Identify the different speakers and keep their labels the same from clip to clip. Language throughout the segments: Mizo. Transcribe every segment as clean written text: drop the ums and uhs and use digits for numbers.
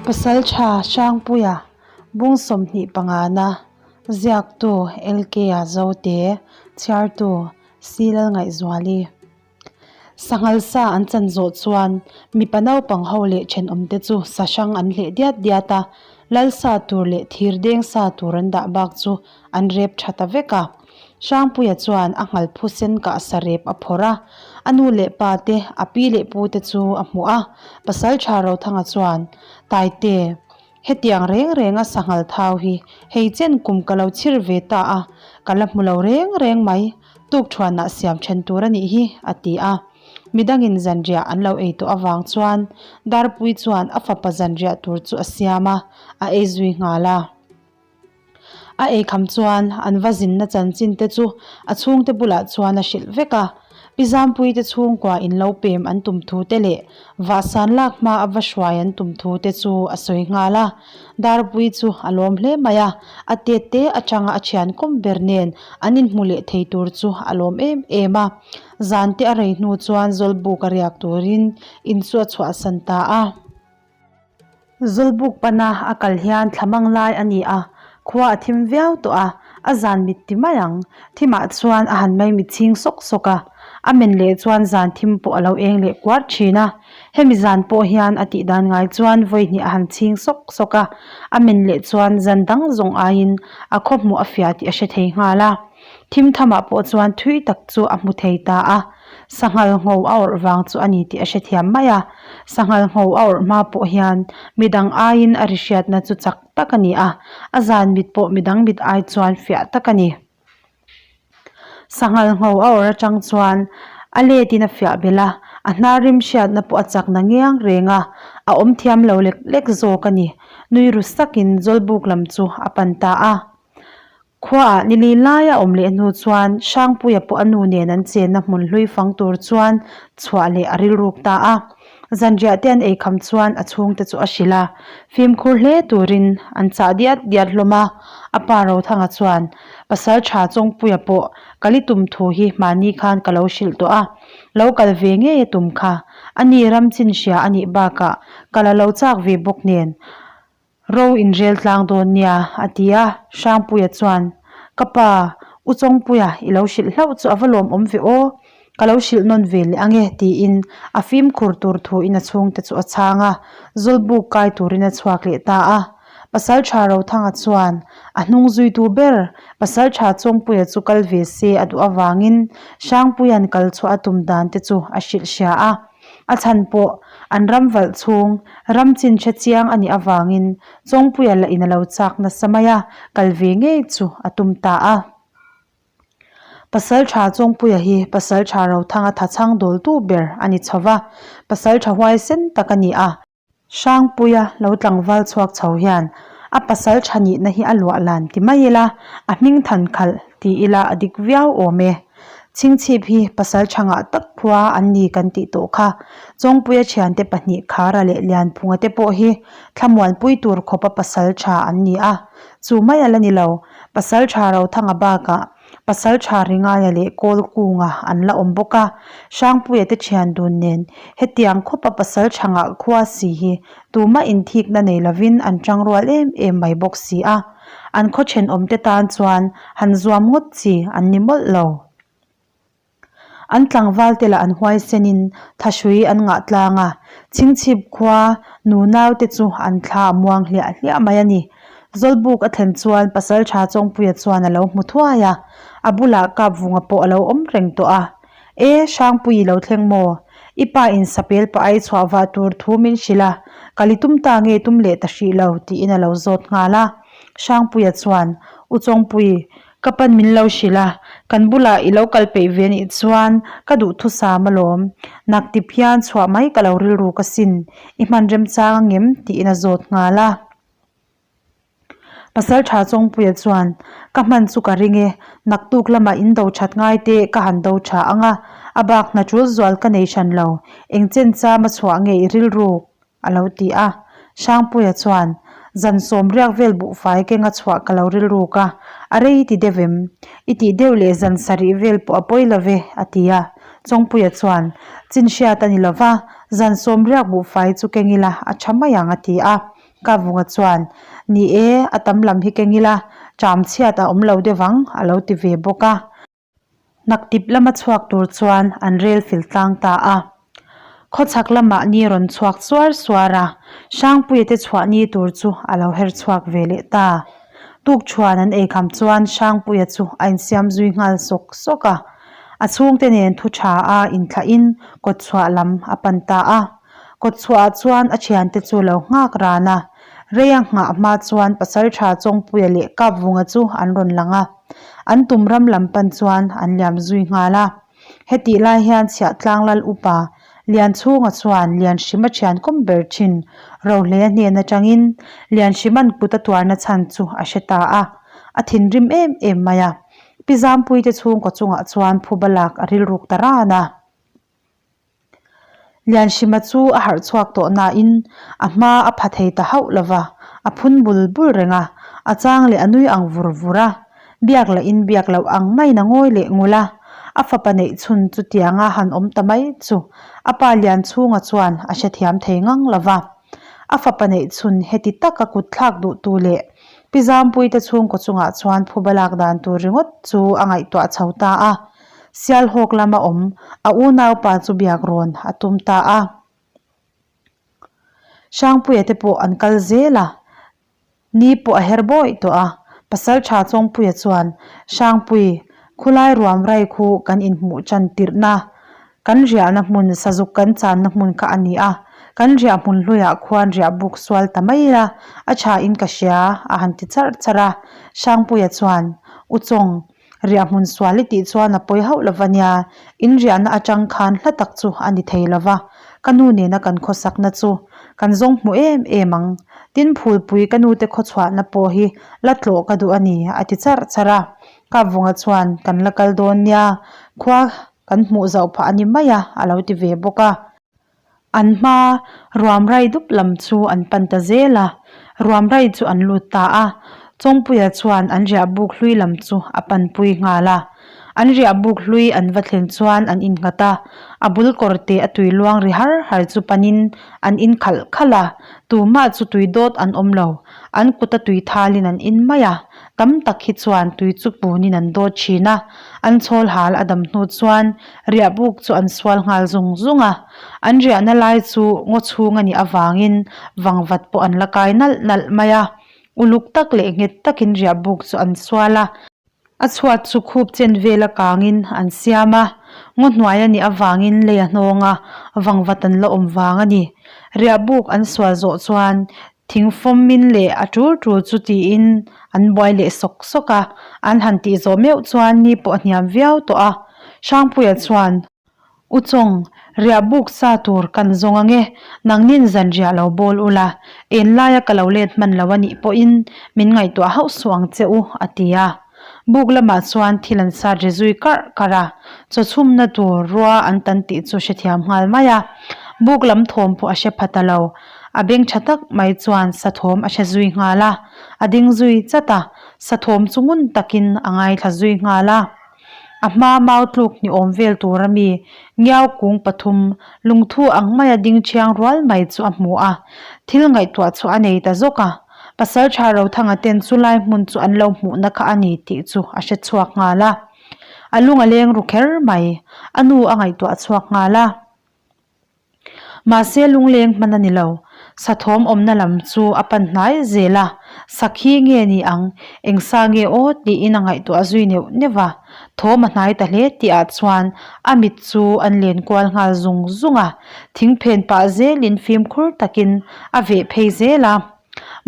Speaker 1: Pasaltha Hrangpuia bung 25 na ziaktu LK-a Zote, chhiartu Silalngaihzuali. Sanghal sa an chan zawh chuan mipa naupang ho leh thenawmte chu sa hrang an hleh diat diat a, lal sa tur leh thir deng sa tur an dah bak chu an rep tha ta vek a. Hrangpuia chuan a nghal phu sen kah sa rep a phawrh a, a nu leh pa te, a pi leh pu te chu a hmuh a. Pasaltha Rothanga chuan, Taite, hetiang reng renga sanghal thau hi hei chen kum ka lo chhir ve ta a, ka la hmu lo reng reng mai. Tukthuanah siam then tur a nih hi, a ti a. Midangin zanriah an lo ei tawh avang chuan Darpui chuan a fapa zanriah tur chu a siam a, a ei zui nghal a. A eikham chuan an va zinna chanchin te chu a chhungte bulah chuan a hrilh vek a. Pi Zampuii te chhungkua in lo pem an tum thu te leh vahsan lak hma a va hruai an tum thu te chu a sawi nghal a. Darpui chu a lawm hle mai a, a tet te atanga a thian kawm ber nen an inhmu leh thei tur chu a lawm em em a. Zan te a rei hnu chuan Zawlbuk a riak turin in chu a chhuahsan ta a. Zawlbuk pana a kal hian thla mang lai a ni a, khua a thim viau tawh a, a zan mit ti mai ang. Thimah chuan a han mai mit chhing sawk sawk a, a men leh chuan zan thim pawh a lo eng leh kuar thin a. Hemi zan pawh hian a tih dan ngai chuan vawi hnih a han chhing sawk sawk a, a men leh chuan zan dang zawng aiin a khaw hmuh a fiah tih a hre thei nghal a. Thim thamah pawh chuan thui tak chu a hmu thei ta a, sanghal ngho a awrh vang chu a ni tih a hrethiam mai a. Sanghal ngho a awrh hma pawh hian midang aiin a ri hriatna chu chak tak a ni a, a zan mit pawh midang mit ai chuan fiah tak a ni. Sanghal ngho a awrh atang chuan a let in a fiah belh a, a hnar rim hriatna pawh a chak na ngiang reng a, a awm thiam lo lek lek zawk a ni. Nui ru sakin Zawlbuk lam chu a pan ta a. Khuaah nili lai a awm leh hnu chuan Hrangpuia pawh a nu nen an chenna hmun hlui fang tur chuan chhuah leh a rilruk ta a. Zanriah te an eikham chuan a chhungte chu a hrilh a, fimkhur hle turin an chah diat diat hlawm a. A pa Rothanga chuan, Pasal tha Chawngpuia pawh ka li tum thu hi mahni khan ka lo hrilh tawh a, lo kal ve ngei a tum kha. Ani ram chin hria a nih bakah ka la lo chak ve bawk nen. Ro inrel tlang dawn nia, a ti a. Hrangpuia chuan, Ka pa, U Chawngpuia, i lo hrilh hlauh chu a va lawmawm ve aw. Ka lo hrilh nawn ve leh ang e, tiin a fimkhur tur thuin a chhungte chu a chhang a, Zawlbuk kai turin a chhuak leh ta a. Pasaltha Rothanga chuan a hnung zuitu ber Pasaltha Chawngpuia chu kal ve se a duh avangin Hrangpuia'n kal chhuah a tum dan te chu a hrilh hria a. A chhan pawh an ram valh chhung ram chin hre chiang a nih avangin Chawngpuia lah in a lo chak nasa mai a, kal ve ngei chu a tum ta a. Pasaltha Chawngpuia hi Pasaltha Rothanga thachhang dawltu ber a ni chho va, Pasaltha huaisen tak a ni a. Hrangpuia lo tlangval chhuak chho hian a pasal tha nihna hi a luah lan ti mai ila, a hming than khalh ti ila a dik viau awm e. Chhingchhip hi pasal tha ngah tak khua an ni kan tih tawh kha. Chawngpuia thiante pahnih Khara leh Lianphunga te pawh hi thlamuanpui tur khawpa pasal tha an ni a. Chu mai a la ni lo, pasal tha Rothanga bakah Pasaltha Ringaia leh Kawlkunga an la awm bawk a, Hrangpuia te thian dun nen hetiang khawpa pasaltha ngah khua si hi tumah inthikna nei lovin an tangrual em em mai bawk si a, an khaw thenawmte tan chuan han zuam ngawt chi an ni mawlh lo. An tlangval te lah an huaisenin thahrui an ngah tlang a, Chhingchhip khua nu naute chu an thla a muang hliah hliah mai a ni. Zawlbuk a thlen chuan Pasaltha Chawngpuia chuan a lo hmu thuai a, a bulah Kapvunga pawh a lo awm reng tawh a. E, Hrangpui i lo thleng maw? I pa in sapel pah ai chhuah vah tur thu min hrilh a, kal i tum ta nge tum leh ta hrih lo tiin a lo zawt nghal a. Hrangpuia chuan, U Chawngpui, Ka pan min lo hrilh a, kan bulah i lo kal peih ve nih chuan ka duhthusam alawm. Nak ti phian chhuah mai ka lo rilru ka sin, i hman remchang angem? tiin a zawt nghal a. Pasal tha Chawngpuia chuan, Ka hman chu ka ring e, naktuk lamah in do that ngai te ka han do tha ang a, a bak hna tul zual ka nei hran lo, eng chen cham a chhuah nge i rilruk? A lo ti a. Hrangpuia chuan, Zan sawm riak vel buhfai kenga chhuah ka lo rilruk a, a rei ti deuh em? I tih deuh leh zan sarih vel pawh a pawi lo ve, a ti a. Chawngpuia chuan, Chin hriat a ni lo va, zan sawm riak buhfai chu keng ila a tha mai ang, a ti a. Kavunga chuan, Ni e, a tam lam hi keng ila, ṭam chhiat a awm lo deuh ang, a lo ti ve bawk a. Naktip lama chhuak tur chuan an rel fil tlang ta a. Khawchhak lamah ni rawn chhuak suar suar a, Hrangpuia te chhuah ni tur chu a lo her chhuak ve leh ta. Tukṭhuan an eikham chuan Hrangpuia chu a insiam zui nghal sawk sawk a. A chhungte nen thu tha a inthlahin kawtchhuah lam a pan ta a. Kawtchhuahah chuan a thiante chu lo nghak ran a, Reia nghah hma chuan Pasaltha Chawngpuia leh Kapvunga chu an rawn lang a. An tum ram lam pan chuan an liam zui nghal a. Hetih lai hian Chhiahtlang Lal Upa Lianchhunga chuan Lianhrima thian kawm ber thin Rohleia hnen atangin Lianhrima'n kut a tuarna chhan chu a hre ta a, a thinrim em em mai a. Pi Zampuite chhungkaw chungah chuan phuba lak a rilruk ta ran a. Lianhrima chu a harh chhuak tawh nain a hma a pha thei ta hauh lo va, a phun bul bul reng a, a chang leh a nui ang vur vur a. Biak lah in biak loh ang maiin a ngawi leh ngul a, a fapa neih chhun chutianga han awm ta mai chu a pa Lianchhunga chuan a hrethiam thei ngang lo va. A fapa neih chhun heti taka kut thlak duhtu leh Pi Zampuite chhungkaw chungah chuan phuba lak dan tur ringawt chu a ngaihtuah chho ta a. Sialhawk lama awm a unaupa chu biak rawn a tum ta a. Hrangpuia te pawh an kal zel a, ni pawh a her bawih tawh a. Pasaltha Chawngpuia chuan, Hrangpui, khulai ruam rai khu kan inhmuh tan tirhna, kan riahna hmun sazuk kan channa hmun kha a ni a, kan riah hmun hluiah khuan riah buk sual ta mai ila, a thain ka hria, a han ti charh charh a. Hrangpuia chuan, U Chawng, Riah hmun sual i tih chuan a pawi hauh lova nia, in riahna atang khan hla tak chu a ni thei lova, ka nu nena kan khawsakna chu kan zawng hmu em em ang. Tin phulpui ka nute khawchhuahna pawh hi la tlawh ka duh a ni, a ti charh charh a. Kapvunga chuan kan la kal dawn nia, khua kan hmuh zauh phah a ni mai a, a lo ti ve bawk a. An hma ruam rai dup lam chu an pan ta zel a, ruam rai chu an lut ta a, Chawngpuia chuan an riah buk hlui lam chu a panpui nghal a. An riah buk hlui an va thlen chuan an innghat a, a bul kawr te a tui luang ri har har chu panin an in khalh khalh a, tumah chu tui dawt an awm lo, an kuta tui thalin an in mai a, tam tak hi chuan tui chu punin an dawt thin a, an chhawl hal a dam hnu chuan Riah buk chu an sual nghal zung zung a, an riahna lai chu ngaw chhung a nih avangin vangvat pawh an la kai nalh nalh mai a. Uluk tak leh nghet takin riah buk chu an sual a, a chhuat chu khup chen vela kangin an siam a, ngaw hnuai a nih avangin lei a hnawng a, vangvat an la awm vang a ni. Riah buk an sual zawh chuan Thing fawmin leh a tul tul chu tiin an buai leh sawk sawk a, an han tih zawh meuh chuan ni pawh a hniam viau tawh a. Hrangpuia chuan, U Chawng, riah buk sa tur kan zawng ang e, nangnin zan riah lo bawl ula, en laia ka lo let hman lo a nih pawhin min ngaihtuah hauh suh ang che u, a ti a. Buk lamah chuan thil an sat ri zui karh karh a, chaw chhumna tur rua an tan tih chu hrethiam nghal mai a. Buk lam thawm pawh a hre pha ta lo. A beng tha tak mai chuan sathawm a hre zui nghal a, a ding zui chat a, sathawm chu ngun takin a ngaithla zui nghal a. A hma mau tluk ni awm vel tur a mi ngiau kung pathum lungthu ang maia ding thiang rual mai chu a hmu a, thil ngaihtuah chu a nei ta zawk a. Pasaltha Rothanga ten chu lai hmun chu an lo hmuhna kha a ni tih chu a hre chhuak nghal a. A lung a leng ru kher mai, a nu a ngaihtuah chhuak nghal a. Mahse lungleng hman a ni lo. Sathawm awmna lam chu a pan hnai zel a, sakhi nge ni ang, eng sa nge aw tiin a ngaihtuah zui neuh neuh a. Thawm a hnai ta hle tih ah chuan a mit chu an len kual nghal zung zung a, thing phen pah zelin fimkhur takin a veh phei zel a.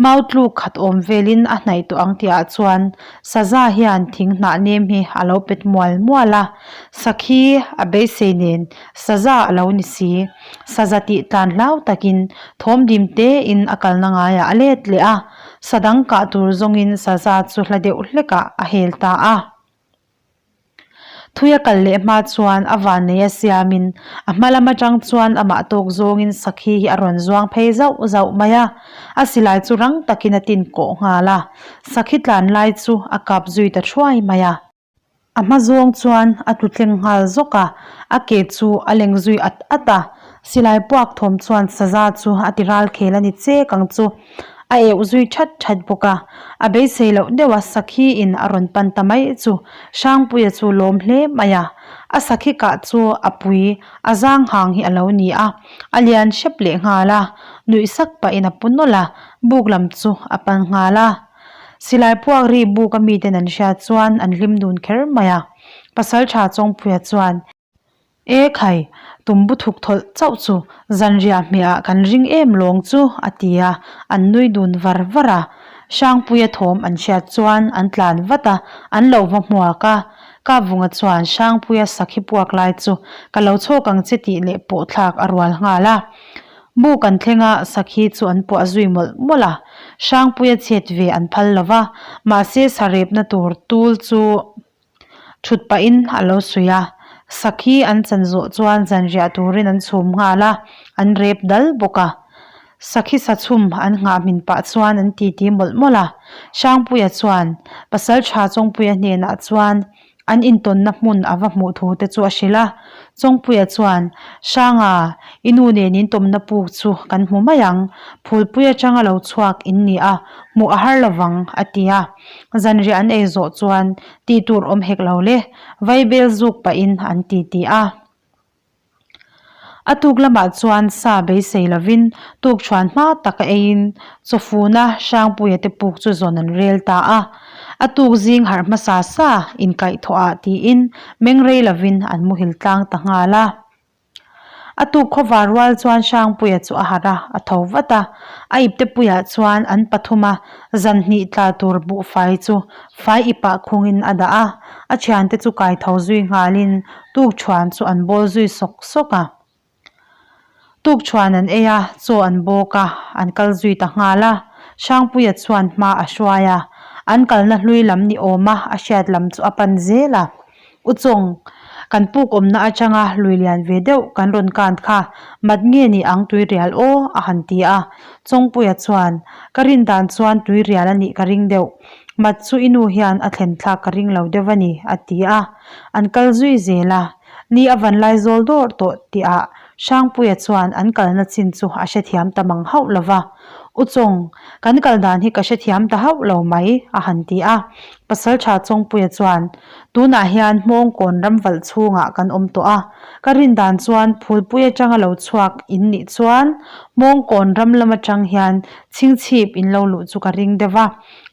Speaker 1: Mau tluk khat awm velin a hnaih tawh ang tih ah chuan saza hian thing hnah nem hi a lo pet mual mual a, sakhi a beisei nen saza a lo ni si. Saza tih tlan hlau takin thawm dim tein a kalna ngaiah a let leh a, sa dang kah tur zawngin saza chu hla deuh hlekah a hel ta a. Thui a kal leh hma chuan a vannei a siamin a hma lam atang chuan amah tawk zawngin sakhi hi a rawn zuang phei zauh zauh mai a, a silai chu rang takin a tin kawh nghal a, sakhi tlan lai chu a kap zui ta thuai mai a. A hma zawng chuan a tlu thleng nghal zawk a, a ke chu a leng zui at at a, silai puak thawm chuan saza chu a ti ral khel a ni chek ang chu. A euh zui that that bawk a, a beisei loh deuh a sakhi in a rawn pan ta mai chu Hrangpuia chu lawm hle mai a, a sakhi kah chu a pui a zang hang hi a lo ni a, a lian hrep leh nghal a, nuih sak pahin a pu nawlh a, buk lam chu a pan nghal a. Silai puak ri buk a miten an hriat chuan an hlim dun kher mai a, Pasaltha Chawngpuia chuan, E khai, tumbu thuk thawlh chauh chu zanriah hmehah kan ring em lawng chu, a ti a, an nui dun var var a. Hrangpuia thawm an hriat chuan an tlan vat a, an lo va hmuak a. Kapvunga chuan Hrangpuia sakhi puak lai chu ka lo chhawk ang che tih leh pawh thlak a rual nghal a. Buk an thleng a, sakhi chu an puah zui mawlh mawlh a. Hrangpuia chet ve an phal lo va, mahse sarepna tur tul chu Thut pahin a lo suih a, sakhi an chan zawh chuan zanriah turin an chhum nghal a, an rep dal bawk a. Sakhi sa chhum an nghah hmin pah chuan an titi mawlh mawlh a. Hrangpuia chuan Pasaltha Chawngpuia hnenah chuan an intawnna hmun a va hmuh thu te chu a hrilh a. Chawngpuia chuan, Hranga, i nu nen in tawmna puk chu kan hmu mai ang. Phulpui atanga lo chhuak in ni a, hmuh a har lovang, a ti a. Zanriah an ei zawh chuan tih tur awm hek lo le, vaibel zuk pahin an ti ti a. A tuk lamah chuan sa beisei lovin tukṭhuan hma taka eiin chawfuna Hrangpuia te puk chu zawn an rel ta a. A tuk zing harh hmasa sa inkaihthawhah tiin mengrei lovin an muhil tlang ta nghal a. A tuk khawvar rual chuan Hrangpuia chu a harh a, a tho vat a. A ipte puiah chuan an pathum a, zan hnih tla tur buhfai chu fai ipah khungin a dah a. A thiante chu kai tho zui nghalin tukṭhuan chu an bawl zui sawk sawk a. Tukṭhuan an ei a, chaw an bawk a, an kal zui ta nghal a. Hrangpuia chuan hma a hruai a, an kalna hlui lam ni awma a hriat lam chu a pan zel a. U Chawng, kan puk awmna atanga lui lian ve deuh kan rawn kan kha, mat nge ni ang tuirial aw? a han ti a. Chawngpuia chuan, Ka rin dan chuan tuirial a nih ka ring deuh. Mat chu i nu hian a thlen thlak ka ring lo deuh a ni, a ti a. An kal zui zel a. Ni a van lai zawl dawr tawh tihah Hrangpuia chuan an kalna chin chu a hrethiam ta mang hauh lo va. U Chawng, kan kal dan hi ka hrethiam ta hauh lo mai, a han ti a. Pasaltha Chawngpuia chuan, Tunah hian Hmawngkawn ram valh chhungah kan awm tawh a, ka rin dan chuan Phulpui atanga lo chhuak in nih chuan Hmawngkawn ram lam atang hian chhingchhip in lo luh chu ka ring deuh va,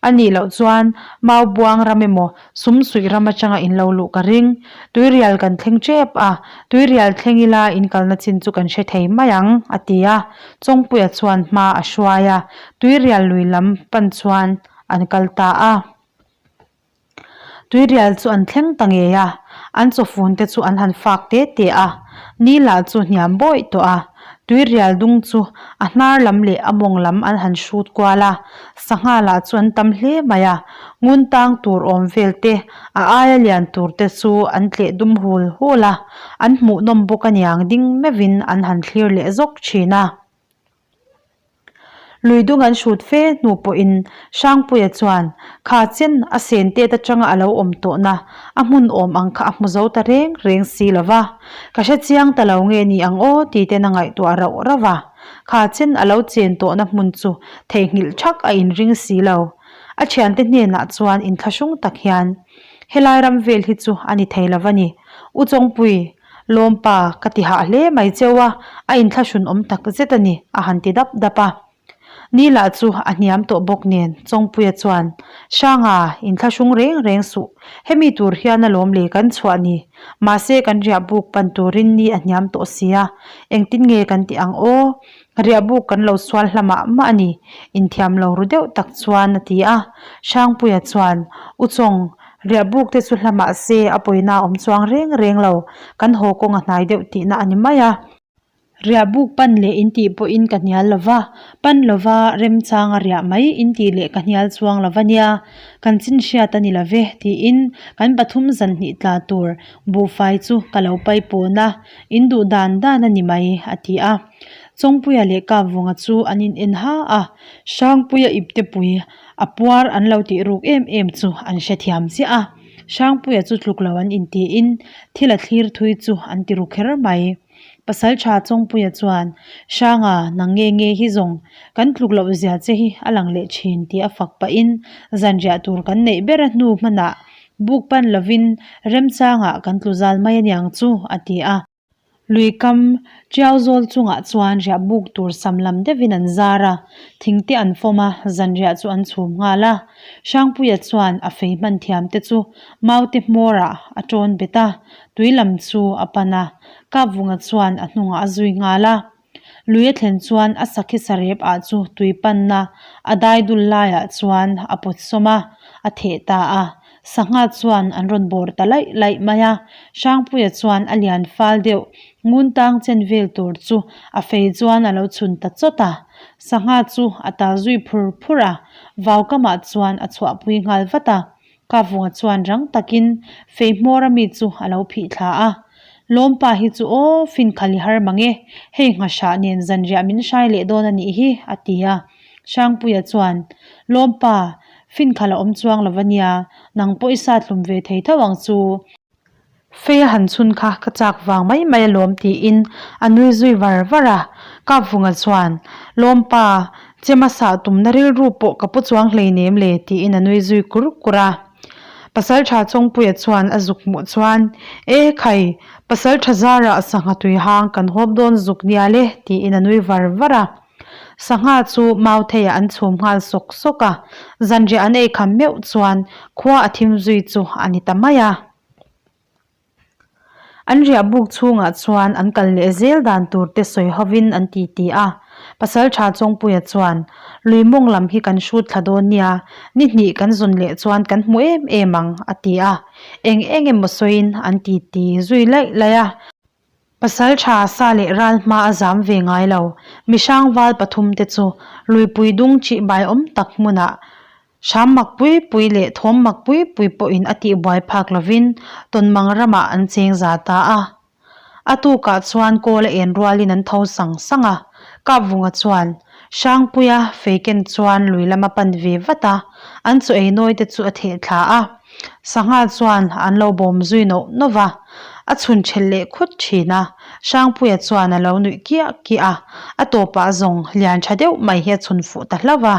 Speaker 1: a nih loh chuan Maubuang ram emaw Sumsuih ram atanga in lo luh ka ring. Tuirial kan thleng tep a, tuirial thleng ila in kalna chin chu kan hre thei mai ang, a ti a. Chawngpuia chuan hma a hruai a, tuirial lui lam pan chuan an kal ta a. Tuirial chu an thleng ta ngei a, an chawfun te chu an han fak te te a, ni lah chu hniam bawih tawh a, tuirial dung chu a hnar lam leh a mawng lam an han hrut kual a, sangha lah chu an tam hle mai a, ngun tang tur awm vel te, a aia lian tur te chu an tleh dum hul hul a, an hmuhnawm bawk aniang ding meuhin an han thlir leh zawk thin a. Lui dung an hrut fe hnu pawhin Hrangpuia chuan kha chen a sen tet atanga a lo awm tawhna a hmun awm ang kha a hmu zo ta reng reng si lo va. Ka hre chiang ta lo nge ni ang aw ti ten a ngaihtuah rauh rauh a. Kha chen a lo chen tawhna hmun chu theihnghilh thak a inring si lo. A thiante hnenah chuan inthlahrung tak hian, Helai ram vel hi chu a ni thei lo va ni. U Chawngpui, Lawmpa, ka ti hah hle mai cheu a, a inthlahrun awm tak zet a ni, a han ti dap dap a. Ni lah chu a hniam tawh bawk nen Chawngpuia chuan, Hranga, inthlahrung reng reng suh, hemi tur hian a lawm le kan chhuah ni, mahse kan riah buk pan turin ni a hniam tawh si a, engtin nge kan tih ang aw? Riah buk kan lo sual hla mah mah a ni, inthiam lo ru deuh tak chuan a ti a. Hrangpuia chuan, U Chawng, riah buk te chu hla mah se a pawina a awm chuang reng reng lo, kan haw kawng a hnai deuh tihna a ni mai a. Riah buk pan leh in tih pawhin ka hnial lo va, pan lova remchanga riah mai in tih leh ka hnial chuang lo va nia, kan chin hriat a ni lo ve, tiin kan pathum zan hnih tla tur buhfai chu ka lo paipawn a, in duh dan dan a ni mai, a ti a. Chawngpuia leh Kapvunga chu an in en ha a, Hrangpuia iptepui a puar an lo tih ruk em em chu an hrethiam chiah a, Hrangpuia chu tluk lo an intiin thil a thlir thui chu an ti ru kher mai. Pasalṭha Chawngpuia chuan, Hranga, nang nge nge hi zawng, kan tluk loh zia che hi a lang leh ṭhin tih a fak pahin zanriah tur kan neih ber a hnu hmanah buk pan lovin remchangah kan tlu zal mai aniang chu, a ti a. Lui kam tiau zawl chungah chuan riah buk tur sam lam deuhin an zar a, thing te an fawm a, zanriah chu an chhum nghal a. Hrangpuia chuan a fei hman thiam te chu maute hmawrah a tawn bet a, tui lam chu a pan a, Kapvunga chuan a hnungah a zui nghal a. Lui a thlen chuan a sakhi sarep ah chu tui panna a dai dul laiah chuan a pawt sawm a, a theh ta a. Sangha chuan an rawn bawr ta laih laih mai a, Hrangpuia chuan a lian fal deuh ngun tang chen vel tur chu a fei chuan a lo chhun ta chawt a. Sangha chu a tal zui phur phur a, vaukamah chuan a chhuahpui nghal vat a. Kavunga chuan rang takin fei hmawr ami chu a lo phih thla a. Lawmpa hi chu aw, finkhal i har mang e, hei nghahrah nen zanriah min hrai leh dawn a nih hi, a ti a. Hrangpuia chuan, Lawmpa, finkhal a awm chuang lo va nia, nang pawh i sat hlum ve thei tho ang chu. Fei a han chhun kha ka chak vang mai mai alawm tiin a nui zui var var a. Kapvunga chuan, Lawmpa, chema sah tumna rilru pawh ka pu chuang hleinem le tiin a nui zui kur kur a. Pasaltha Chawngpuia chuan a zuk hmuh chuan, E khai, pasaltha zarah sangha tui hang kan hawp dawn zuk nia le tiin a nui var var a. Sangha chu Mautheiah an chhum nghal sawk sawk a, zanriah an ei kham meuh chuan khua a thim zui chu a ni ta mai a. An riah buk chhungah chuan an kal leh zel dan tur te sawi hovin an ti ti a. Pasaltha Chawngpuia chuan, Lui mawng lam hi kan hrut thla dawn nia, ni hnih kan zawn leh chuan kan hmu em em ang, a ti a. Eng eng emaw sawiin an ti ti zui laih laih a. Pasaltha sa leh ral hma a zam ve ngai lo. Mihrang val pathum te chu luipui dung chihbai awm tak hmunah hram mak pui pui leh thawm mak pui pui pawhin a tihbuai phak lovin Tawnmang ramah an cheng za ta a. A tukah chuan kawl a en rualin an tho sang sang a. Kapvunga chuan Hrangpuia feiken chuan lui lam a pan ve vat a, an chaw ei nawi te chu a theh thla a. Sangha chuan an lo bawm zui nawh nawh va, a chhun ṭhelh leh khut ṭhin a. Hrangpuia chuan a lo nuih kiah kiah a, a tawpah zawng lian ṭha deuh mai hi a chhun fuh ta hlauh va.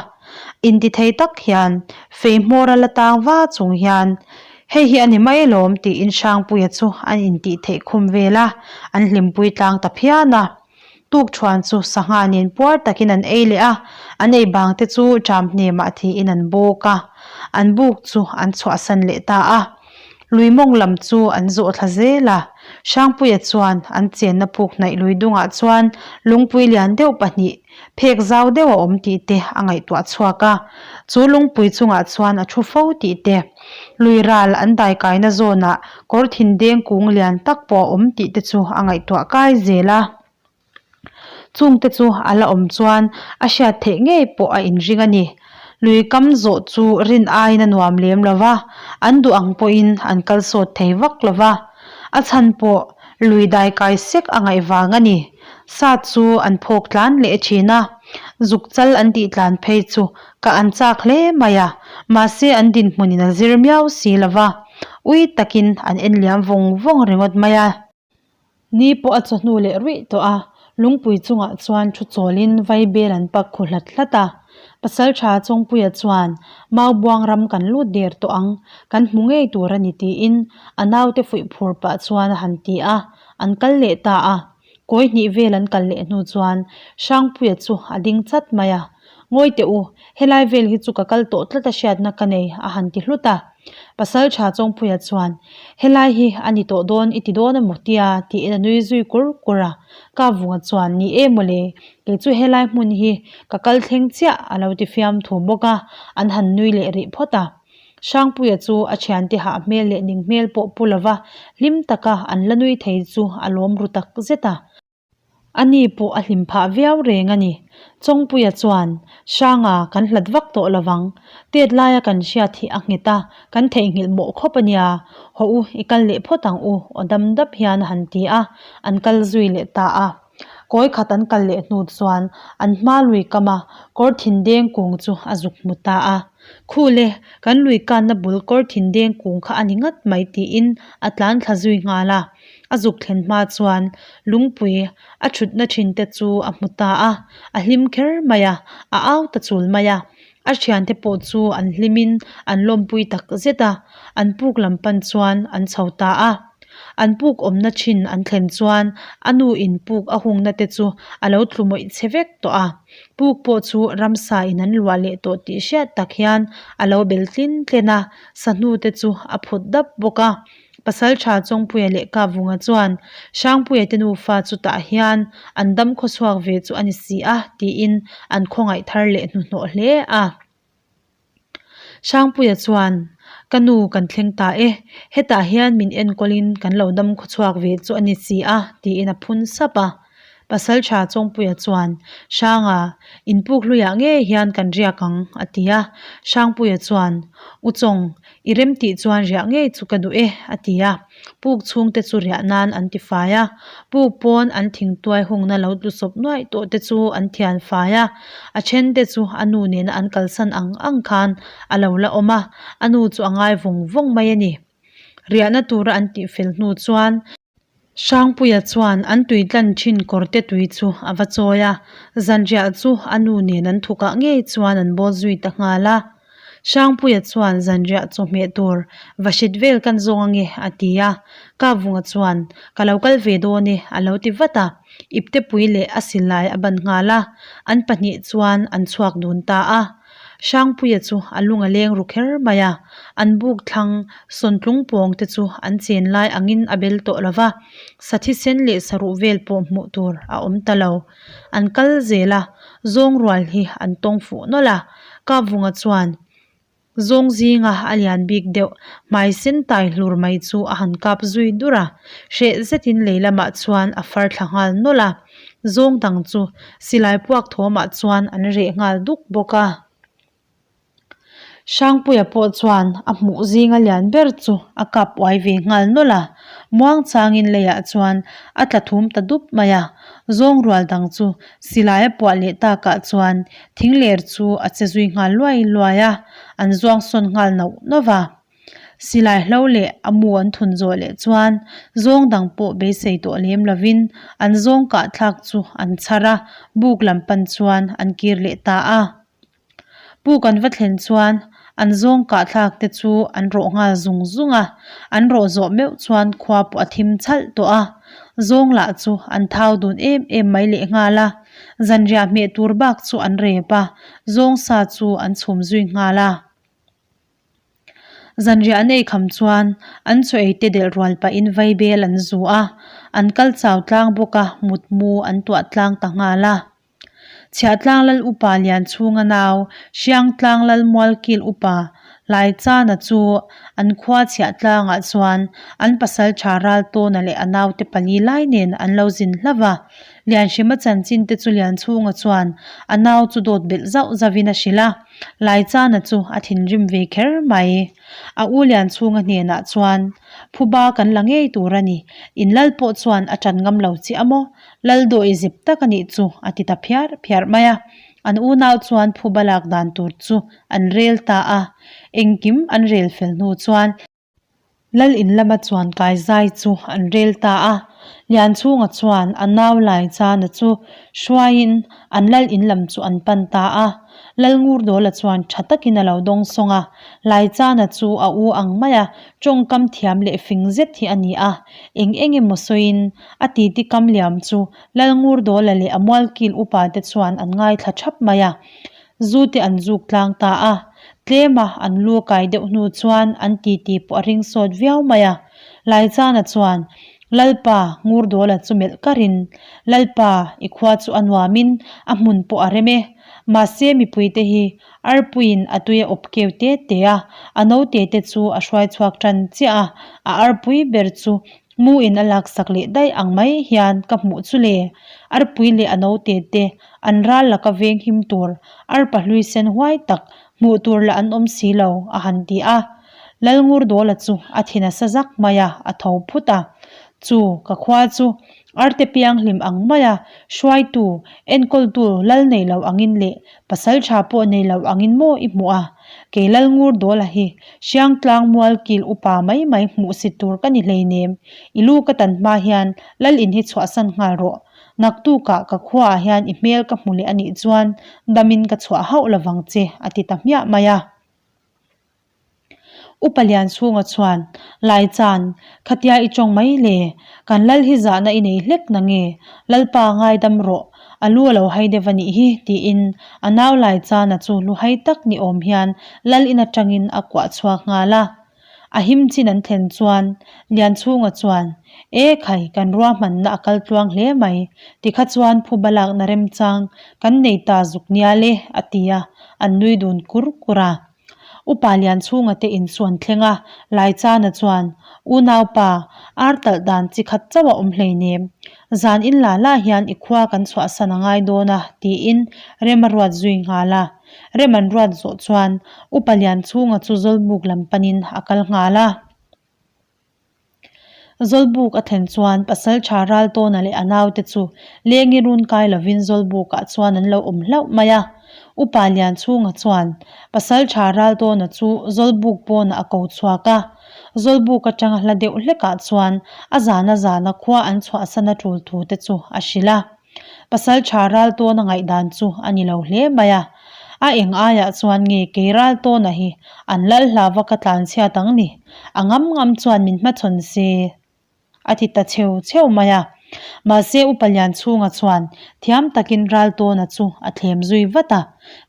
Speaker 1: Intithei tak hian fei hmawr a la tang va chung hian, Hei hi a ni mai alawm tiin Hrangpuia chu an intih theih khum vel a, an hlimpui tlang ta phian a. Tukṭhuan chu sangha nen puar takin an ei leh a, an ei bang te chu ṭam hnemah thiin an bawk a, an buk chu an chhuahsan leh ta a. Lui mawng lam chu an zawh thla zel a, Hrangpuia chuan an chenna puk hnaih lui dungah chuan lungpui lian deuh pahnih, phek zau deuh a awm tih te a ngaihtuah chhuak a, chu lungpui chungah chuan a thu fo tih te, lui ral an daikaina zawnah kawr thindeng kung lian tak pawh a awm tih te chu a ngaihtuah kai zel a. Chungte chu a la awm chuan a hriat theih ngei pawh a inring a ni. Lui kam zawh chu rin aiin a nuam lem lo va, an duh ang pawhin an kal sawt thei vak lo va. A chhan pawh lui dai kai sek a ngaih vang a ni. Sa chu an phawk tlan leh thin a, zuk chal an tih tlan phei chu ka an chak hle mai a, mahse an dinhmunin a zir miau si lo va, ui takin an en liam vawng vawng ringawt mai a. Ni pawh a chawhnu leh ruih tawh a, lungpui chungah chuan thu chawlin vaibel an pak khu hlat hlat a. Pasaltha Chawngpuia chuan, Maubuang ram kan lut der tawh ang, kan hmu ngei tur a ni tiin a naute fuih phur pah chuan a han ti a, an kal leh ta a. Kawi hnih vel an kal leh hnu chuan Hrangpuia chu a ding chat mai a, Ngawi teh u, helai vel hi chu ka kal tawh tlat a hriatna ka nei a han ti hlut a. Pasaltha Chawngpuia chuan, Helai hi a ni tawh dawn i ti dawn emaw tia tiin a nui zui kur kur a. Kavunga chuan, Ni e mawle, kei chu helai hmun hi ka kal thleng chiah a lo ti fiam thu bawk a, an han nui leh rih phawt a. Hrangpuia chu a thiante hah hmel leh ning hmel pawh pu lova hlim taka an la nui thei chu a lawm ru tak zet a. A ni pawh a hlim phah viau reng a ni. Chawngpuia chuan, Hranga, kan hlat vak tawh lovang. Tet laia kan hriat hi a nghet a, kan theihnghilh mawh khawp a nia. Hawh u, i kal leh phawt ang u, aw dam dap hian a han ti a, an kal zui leh ta a. Kawi khat an kal leh hnu chuan an hma lui kam a, kawr thindeng kung chu a zuk hmu ta a. Khule, kan lui kanna bul kawr thindeng kung kha a ni ngat mai tiin a tlan thla zui nghal a. A zuk thlen hma chuan lungpui a thutna thin te chu a hmu ta a, a hlim kher mai a, a au ta chul mai a. A thiante pawh chu an hlimin an lawmpui tak zet a, an puk lam pan chuan an chho ta a. An puk awmna thin an thlen chuan a nu in puk a hungna te chu a lo tlu mawih chhe vek tawh a. Puk pawh chu ramsa in an luah leh tawh tih hriat tak hian a lo bel tlin tlen a, sahnu te chu a phut dap bawk a. Pasaltha Chawngpuia leh Kavunga chuan Hrangpuia te nufa chu tah hian an dam khawchhuak ve chu a ni si a tiin an khawngaih thar leh hnuhnawh hle a. Hrangpuia chuan, Ka nu kan thleng ta e, hetah hian min enkawlin kan lo dam khawchhuak ve chu a ni si a tiin a phun sap a. Pasaltha Chawngpuia chuan, Hranga, inpuk hluiah ngei hian kan riak ang a ti a. Hrangpuia chuan, U Chawng, I rem tih chuan riah ngei chu ka duh e, a ti a. Puk chhungte chu riah nan an ti fai a. Puk pawn an thingtuai hungna lo tlu sawp nuaih tawh te chu an thian fai a. A then te chu a nu nena an kalsan ang ang khan a lo la awm a, a nu chu a ngai vawng vawng mai a ni. Riahna tura an tih fel hnu chuan. Hrangpuia chuan an tui tlan thin kawr te tui chu a va chawi a, zanriah chu a nu nen an thukah ngei chuan an bawl zui ta nghal a. Hrangpuia chuan zanriah chawhmeh tur va hrit vel kan zawng ange a ti a, Kavunga chuan ka lo kal ve dawn e a lo ti vat a, iptepui leh a silai a ban nghal a, an pahnih chuan an chhuak dun ta a. Hrangpuia chu a lung a leng ru kher mai a, an buk thlang sawntlung pawng te chu an chen lai angin a bel tawh lo va, sa thisen leh saruh vel pawh hmuh tur a awm ta lo. An kal zel a, zawng rual hi an tawng fuh nawlh a, Kavunga chuan Zawng zinga a lian bik deuh, hmai sen tai hlur mai chu a han kap zui dur a, hreh zetin lei lamah chuan a far thla nghal nawlh a. Zawng dang chu silai puak thawmah chuan an reh nghal duk bawk a. Hrangpuia pawh chuan a hmuh zinga lian ber chu a kap uai ve nghal nawlh a, muang changin leiah chuan a tla thum ta dup mai a. Zawng rual dang chu silai a puah leh takah chuan thingler chu a che zui nghal luai luai a, an zuang sawn nghal nauh nauh va. Silai hlo leh a mu an thun zawh leh chuan zawng dang pawh beisei tawh lem lovin an zawng kah thlak chu an chhar a, buk lam pan chuan an kir leh ta a. Puk an va thlen chuan an zawng kah thlak te chu an rawh nghal zung zung a, an rawh zawh meuh chuan khua pawh a thim chhalh tawh a, zawng lah chu an thau dun em em mai leh nghal a, zanriah hmeh tur bak chu an rep a, zawng sa chu an chhum zui nghal a. Zanriah an ei kham chuan an chaw ei te delh rual pahin vaibel an zu a, an kal chau tlang bawk a, mutmu an tuah tlang ta nghal a. Chhiahtlang lal upa Lianchhunga nau, Hriangtlang lal Mualkil upa Laichana chu an khua Chhiahtlangah chuan an pasaltha Raltawna leh a naute pali lai nen an lo zin hlauh a. Lianhrima chanchin te chu Lianchhunga chuan a nau chu dawt belh zauh zauhin a hrilh a. Laichana chu a thinrim ve kher mai. A u Lianchhunga hnenah chuan, Phuba kan la ngei tur a ni. In lal pawh chuan a ṭan ngam lo chiah maw? Lal dawi zep tak a nih chu a ti ta phiar phiar mai a. An unau chuan phuba lak dan tur chu an rel ta a. Engkim an rel fel hnu chuan Lal in lama chuan kai zai chu an rel ta a. Lianchhunga chuan a nau Laichana chu hruaiin an lal in lam chu an pan ta a. Lalngurdawla chuan tha takin a lo dawng sawng a. Laichana chu a u ang mai a, tawngkam thiam leh fing zet hi a ni a. Eng eng emaw sawiin A titi kam liam chu Lalngurdawla leh a mualkil upa te chuan an ngaithla thap mai a, zu te an zuk tlang ta a. Tlema an lu kai deuh hnu chuan an titi pawh a ring sawt viau mai a. Laichana chuan Lalpa Ngurdawla chu melh karin, Lalpa, i khua chu a nuamin a hmun pawh a rem e. Mahse mipuite hi arpuiin a tui a awp keu te te a, a naute te chu a hruai chhuak tan chiah a, a arpui ber chu Mu in a laksak leh daih ang mai hian ka hmuh chu le. Arpui leh a naute te an ral laka veng him tur arpa hlui sen huai tak hmuh tur lah an awm si lo a han ti a. Lalngurdawla chu a thin a sa zak mai a, a tho phut a. Chu ka khua chu. Arte pianghlim ang maia hruaitu, enkawltu lal nei lo angin leh pasaltha pawh nei lo angin maw i hmuh a? Kei lal ngur dawla hi Hriangtlang mual kil upa mai mai hmuh si tur ka ni hleinem. I lu ka tan hma hian lal in hi chhuahsan nghal rawh. Naktukah ka khuaah hian i hmel ka hmu leh a nih chuan damin ka chhuah hauh lovang che a ti ta hmiah mai a. Upa Lianchhunga chuan, Laichan, khatia i tawng mai le, kan lal hi zahna i nei hlek na nge, Lalpa ngaidam rawh, a lu a lo hai deuh a nih hi, tiin a nau Laichana chu lu hai tak ni awm hian lal in atangin a kuah chhuak nghal a. A him chin an thlen chuan Lianchhunga chuan, E khai, kan ruahmanna a kal tluang hle mai, tikha chuan phuba lakna remchang kan nei ta zuk nial e, a ti a, an nui dun kur kur a. Upa Lianchhunga te in chu an thleng a, Laichana chuan, Unaupa, ar talh dan chi khat chauh a awm hleinem. Zan in la la hian i khua kan chhuahsan a ngai dawn a, tiin rem a ruat zui nghal a. Rem an ruat zawh chuan Upa Lianchhunga chu Zawlbuk lam panin a kal nghal a. Zawlbuk a thlen chuan Pasaltha Raltawna leh a naute chu lengi run kai lovin Zawlbukah chuan an lo awm hlauh mai a. Upa Lianchhunga chuan Pasaltha Raltawna chu Zawlbuk pawnah a ko chhuak a. Zawlbuk atanga hla deuh hlekah chuan a zana zana khua an chhuahsan a tul thu te chu a hrilh a. Pasaltha Raltawna ngaihdan chu a ni lo hle mai a. A eng aiah chuan nge kei Raltawna hi an lal hlava ka tlanchhiat ang ni? A ngam ngam chuan min hmachhawn se a ti ta cheu cheu mai a. Mahse Upa Lianchhunga chuan thiam takin Raltawna chu a thlem zui vat a.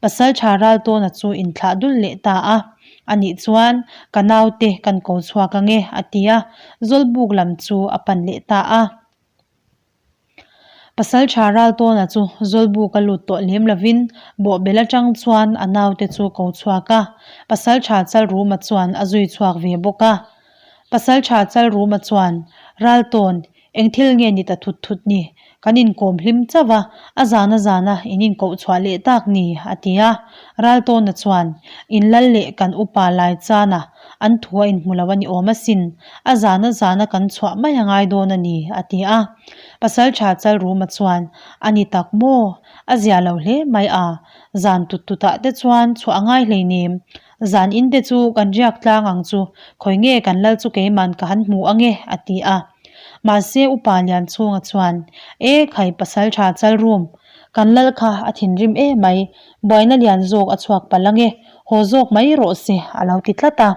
Speaker 1: Pasaltha Raltawna chu inthlah dul leh ta a. Anih chuan ka naute kan ko chhuak ange a ti a, Zawlbuk lam chu a pan leh ta a. Pasaltha Raltawna chu Zawlbuk a lut tawh lem lovin bawhbel atang chuan a naute chu ko chhuak a, Pasaltha Chalruma chuan a zui chhuak ve bawk a. Pasaltha Chalruma chuan, Raltawn, eng thil nge ni ta thut thut ni? Kan inkawm hlim chauh a, a zana zana in inkoh chhuah leh tak ni, a ti a. Raltawna chuan, In lal leh kan upa Laichana An thu a inhmu lo a ni awm asin, a zana zana kan chhuah mai a ngai dawn a ni, a ti a. Pasaltha Chalruma chuan, A ni tak maw? A zia lo hle mai a, zan tut tutah te chuan chhuah a ngai hleinem. Zan in te chu kan riak tlang ang chu, khawi nge kan lal chu keiman ka han hmu ange, a ti a. Mahse Upa Lianchhunga chuan, E khai Pasaltha Chalrum, kan lal kha a thinrim emai, Buaina lian zawk a chhuak palh ange, haw zawk mai rawh se, a lo ti tlat a.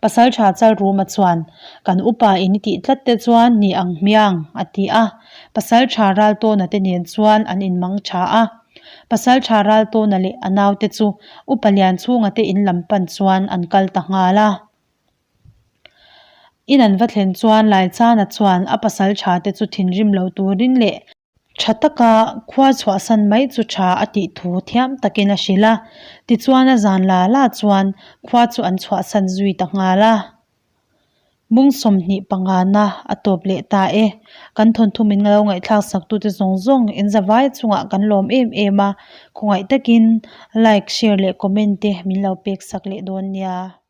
Speaker 1: Pasaltha Chalruma chuan, Kan upa in i tih tlat te chuan ni ang hmiang, a ti a. Pasaltha Raltawna te nen chuan an inmang tha a. Pasaltha Raltawna leh a naute chu Upa Lianchhunga te in lam pan chuan an kal ta nghal a. In an va thlen chuan Laichana chuan a pasaltha te chu thinrim lo turin leh, Tha taka khua chhuahsan mai chu tha a tih thu thiam takin a hrilh a, tichuan a zan la la chuan khua chu an chhuahsan zui ta nghal a. Bung 25 na a tawp leh ta e. Kan thawnthu min lo ngaihthlak saktute zawng zawng in zavai chungah kan lawm em em a, khawngaih takin like, share leh comment te min lo pek sak leh dawn nia.